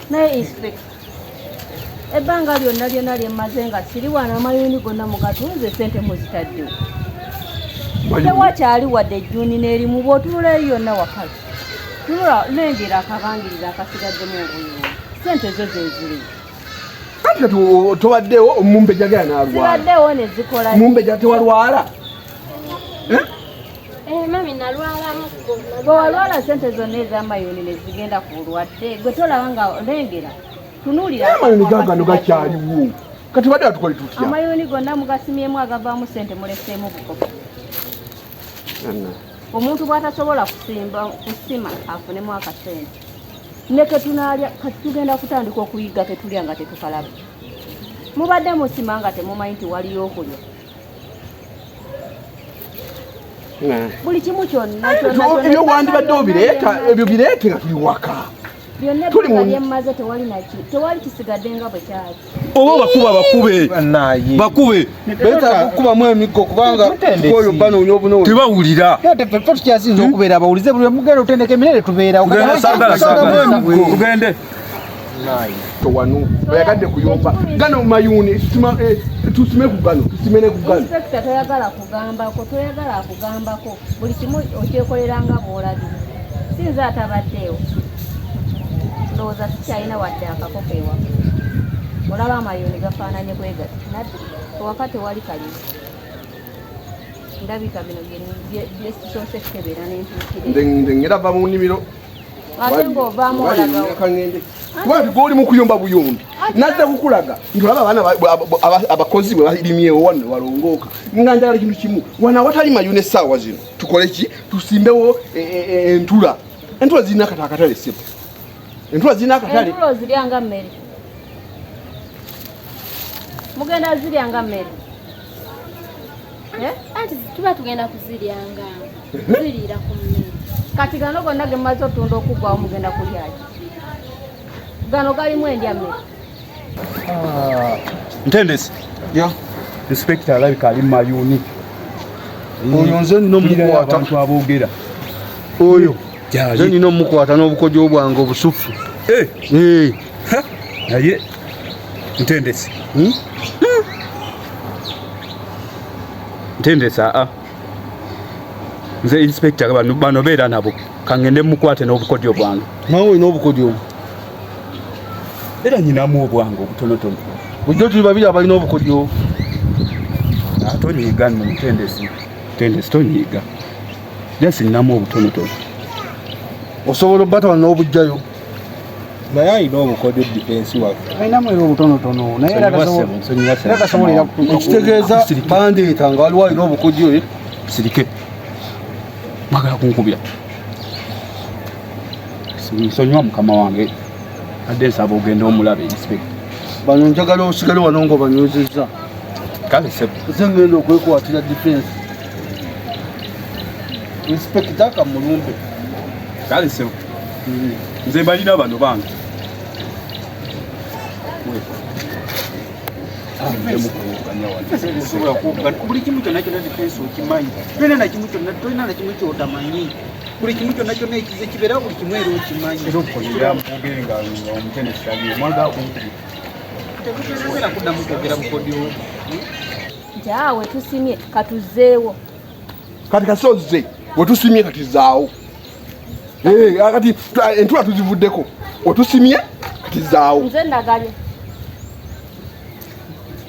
Naye inspector, ebbanga lyonna lyonna lye mmaze nga siri wano amayuuni gonna mugatunze sente muzitaddewo. Tewakyali wadde ejjuuni n'erimu bw'otunula eyo yonna wakalu. Tunula lengera akabangiriza akasigaddemu obuyuuni. Sente zo ze ziriwo. Kati kati tobaddewo omumbejja gera n'alwala. Zibaddewo ne zikola. Mumbejja tewalwala? Eh? Eh, mami nalwalamuko. Bwe walwala sente zonna ez'amayuuni ne zigenda ku bulwadde gwe tolaba nga lengera tunuulira Amayuuni gagano gakyaliwo. Kati badde batukole tutya? Amayuuni gonna mugasimyemu agavaamu sente muleseemu bukopo. Omuntu bw'atasobola kusimba kusima afunemu akasente ne ketunaalya kati tugenda kutandika okuyigga ketulya nga tetukalaba. Mubadde musima nga temumanyi nti waliyo okulya. Buli kimu kyonna kyonna kyonna Ebyo wandibadde obireeta ebyo bireete nga tuli waka. Byonna Tuli mu- ebbanga lyemmaze tewali naki tewali kisigadde nga bwe kyali. Oba bakuba bakube. Naye. Bakube. Beetaaga okukubamu emiggo kubanga oyo banoonya obunoonya. Tebawulira. Ate ffe tukyasinza okubeera abawulize buli mugenda otendeka emirere tubeerawo. Tugende sagala sagala. Tugende. Wano oyagadde kuyomba gano mayuuni tusime ku gano tusime ne ku gano. Inspector toyagala kugambako toyagala kugambako buli kimu okyekolera nga bw'olabye. Si nze atabaddeewo. Ndowooza sikyalina wadde akakoko ewaka. Olaba amayuuni gafaananye bwe gati. Nadde ewaka tewali kalina. Ndabika bino bye sisoose kukebera ne ntuukira. Nze ngera va mu nnimiro. Ate ng'ovaamu olagawo. Kangende. Kuba nti gw'oli mu kuyomba buyombi. Nazze kukulaga nti olaba abaana abakozi bwe balimyewo wano ne balongooka. Nga njagala kintu kimu. Wano awatali mayuuni essaawa zino tukole ki? Tusimbewo entula. Entula zirina kati akatale ssebo. Entula zirina akatale. Entula ozirya nga mmere. Mugenda zirya nga mmere. Eh? Anti tuba tugenda kuzirya nga ziriira ku mmere. Kati gano gonna ge mmaze otunda okuggwawo mugenda kulya ki? Gano galimu endya mmere. Ntendesi. Ya. Inspector alabika ali mayuuni. Oyo nze nina omukwata. Abantu aboogera. Oyo. Nze nina omukwata n'obukodyo bwange obusufu. Eh. Eh. Ha? Naye Ntendesi. Ntendesi aa. Nze inspector bano beera nabo. Kangende mukwate n'obukodyo bwange. Nawe olina obukodyo obwo? Era nyinamu obwange obutonotono. Bulijjo tuli babiri abalina obukodyo. Tonyiiga nno Mutendesi. Mutendesi tonyiiga. Jasi ninamu obutonotono. Osobola obbatwala n'obuggyayo. Naye alina obukodyo defense waffe. Alinamu era obutonotono naye era tasobola era kutuuka. Ekitegeeza bandeeta nga waliwo alina obukodyo. Sirike. Mwagala kunkubira. Nsonyiwa mukama wange. Adde nsaba ogende omulabe inspector. Bano njagala osigale wano ng'obanywezezza. Kale ssebo. Nze ngenda okwekwatira defense. Inspector kamulumbe. Kale ssebo. Nze mbalina bano bange. Buli kimu kyonna kyonna defense okimanyi. Tolina na kimu kyonna, tolina na kimu ky'otamanyi. Buli kimu kyonna kyonna ekize kibeerawo buli kimu era okimanyi. Era obukolera mwogere nga omutendesi aliwo. Mwagala kunkubira. Tetusobola kuddamu kwogera bukodyo. Nti awo wetusimye katuzzeewo. Kati kasozze wetusimye kati zaawo. Kati entula tuzivuddeko. Wetusimye kati zaawo. Nze ndagabye.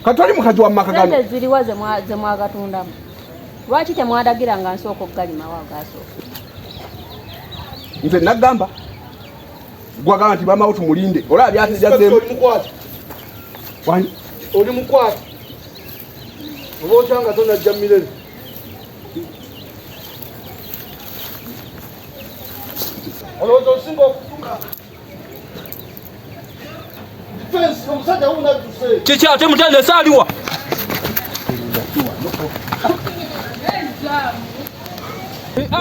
Kati toli mukazi wa maka gano. Sente ziriwa ze mwagatundamu? Lwaki temwadagira nga nsooka okugalimawo agasooka? Nze nagamba gwagamba nti bamawo tumulinde. Olaba byatejjazeemu. Oli mukwate. Wani? Oli mukwate. Oba otya nga tonajja mirere. Olowooza osinga okutuka. Defense omusajja wuno adduse. Kiki ate mutendesi aliwa?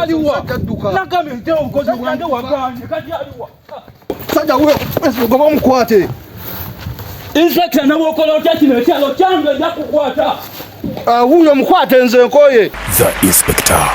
Aliwa. Nagambye nti obukozi bwange wagambye kati aliwa. Musajja wuyo goba omukwate. Inspector nawokola otya kino ekyalo kyange nja kukwata. Wuyo omukwate nze nkoye. The Inspector.